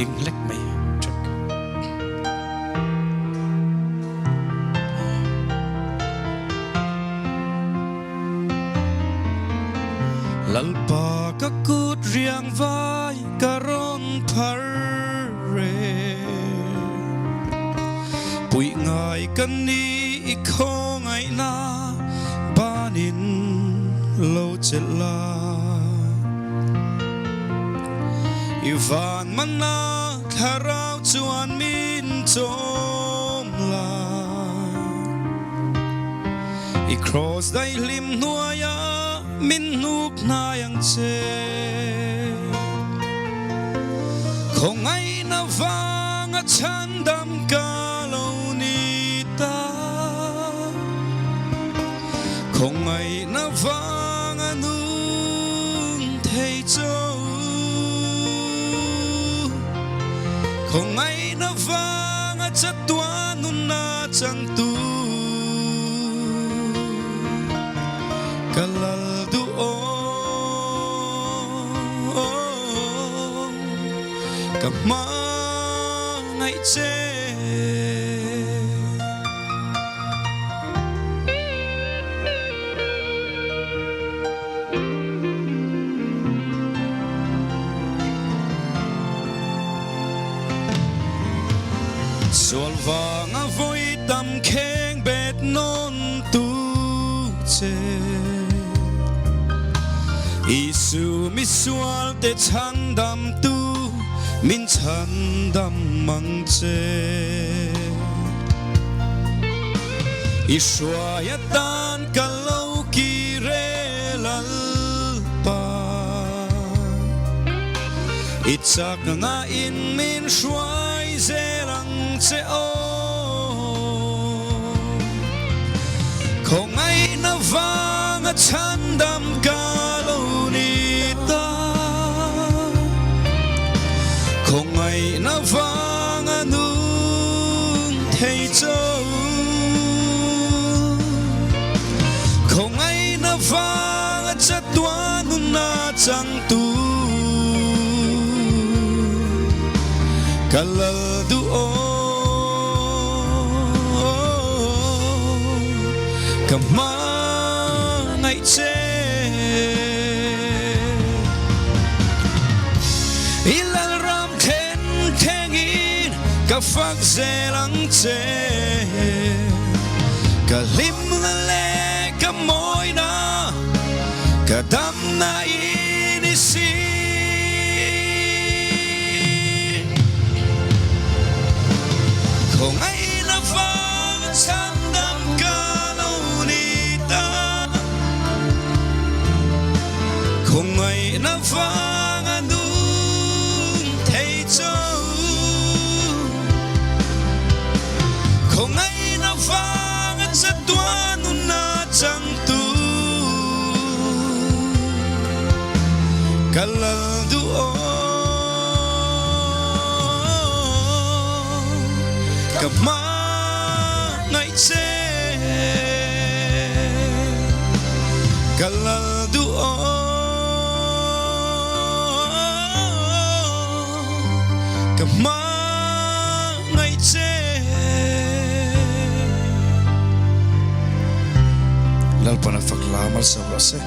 Ring hlek mai. Check. Lalpa ka kut riang vai ka rawn phar e. Puih ngai ka ni i khawngaihna banin lo chelh la. I van mana thlarau chuan min chawm la. I kraws daihlim hnuaia min hnuk hnai ang che. Khawngaihna vanga chhandam ka lo ni ta. Khawngaihna vanga nung thei cho. Khawngaihna vanga chatuan nunna changtu ka lal duh aw ka hmangaih che. Sual vanga vawi tam kheng bet nawn tu che. Isu misual te chhandam tu min chhandam mang che. I hruai atan ka lo ki re Lalpa. I chak nga in min hruai zel ang che aw. Khawngaihna vanga chhandam ka lo ni ta. Khawngaihna vanga nung thei cho. Khawngaihna vanga chatuan nunna changtu ka lal duh aw ka hmangaih che. I lalram thlen thlengin ka fak zel ang che. Ka hlimna leh ka mawina ka damna i ni si. Khawngaihna vang chhandam ka lo ni ta. Khawngaihna vang a nung thei cho. Khawngaihna vang a chatuan nunna changtu ka lal duh aw ka hmangaih che ka lal duh aw ka hmangaih che. Lalpan a fak la malsawm rawh se.